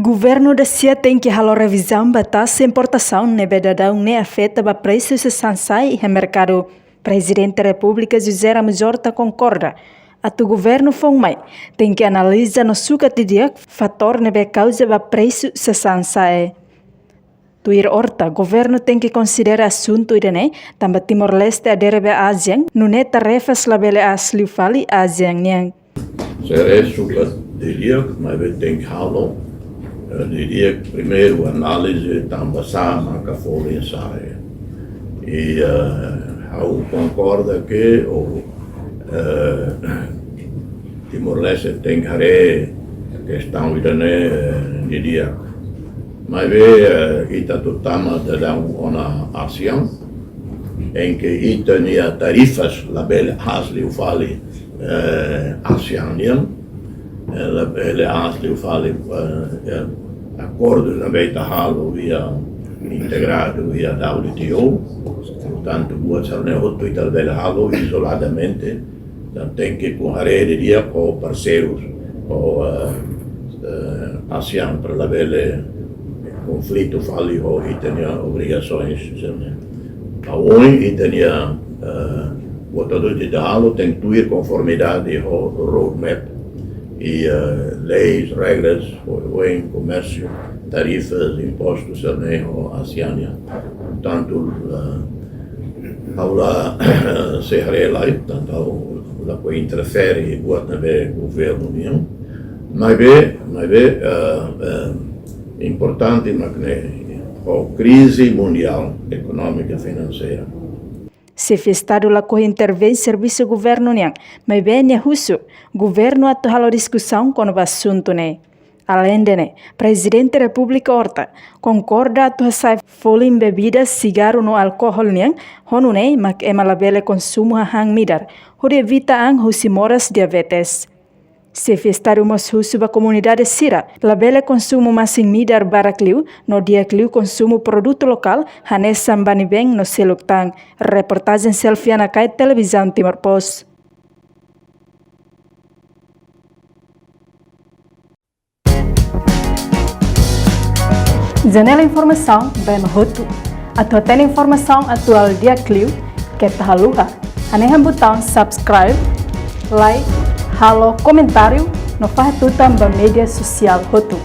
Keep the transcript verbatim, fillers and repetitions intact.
Governu dasia tenke halo revizaun ba taxa importasaun ne'ebé daudaun ne'e afeta ba presu sasán sa'e iha merkadu. Prezidente Repúblika José Ramos Horta konkorda atu governu foun mai tenke analiza no sukat didi'ak fatór ne'ebé kauza ba presu sasán sa'e. Tuir Horta, governu tenke konsidera asuntu ida-ne'e tanba Timor-Leste adere ba ASEAN, nune'e tarefas labele aas liu fali ASEAN nian. Sira sukat didi'ak, maibé tenke halo, eh, didi'ak primeiru análize tanba sá maka folin sa'e. I, eh, ha'u konkorda ke, o, eh, Timor-Leste tenke haree kestaun ida-ne'e, eh, didi'ak. Maibé, eh, ita atu tama daudaun ona ASEAN, em que ita-nia tarifas labele aas liu fali, eh, ASEAN nian, eh, labele aas liu fali, eh, eh, akordu ne'ebé ita halo iha integradu iha W T O. Portantu, buat sira-ne'e hotu ita labele halo izoladamente, entaun tenke haree didi'ak ho parseirus, ho, eh, eh, ASEAN para labele konflitu fali ho ita-nia obrigasoens sira-ne'e. Ha'u hanoin ita-nia, eh, buat hotu ita halo tenke tuir konformidade ho roadmap i, eh, leis, regras, ho, hanoin komérsiu, tarifas, impostus sira-ne'e ho ASEAN nian. Portantu, eh, ha'u la sei haree lai, portantu ha'u lakohi interfere buat ne'ebé governu nian. Maibé, maibé, eh, eh, importante mak ne'e, ho krize mundiál ekonómika finanseira. Xefe Estadu lakohi intervein servisu governu nian, maibé nia husu governu atu halo diskusaun kona-ba asuntu ne'e. Aleinde ne'e, Prezidente Repúblika Horta konkorda atu hasa'e folin bebida sigarru no alkohol nian, ho nune'e mak ema labele konsumu hahán midar, hodi evita an husi moras diabetes. Xefe Estadu mós husu ba komunidade sira labele konsumu masin midar barak liu, no di'ak liu konsumu produtu lokál, hanesan bani-been no seluk tan. Reportajen Selviana Kay, Televizaun Timor Post. Janela informasaun ba ema hotu. Atu hatene informasaun atuál di'ak liu, keta haluha hanehan butaun subscribe, like, halo komentáriu no fahe tutan ba média sosiál hotu.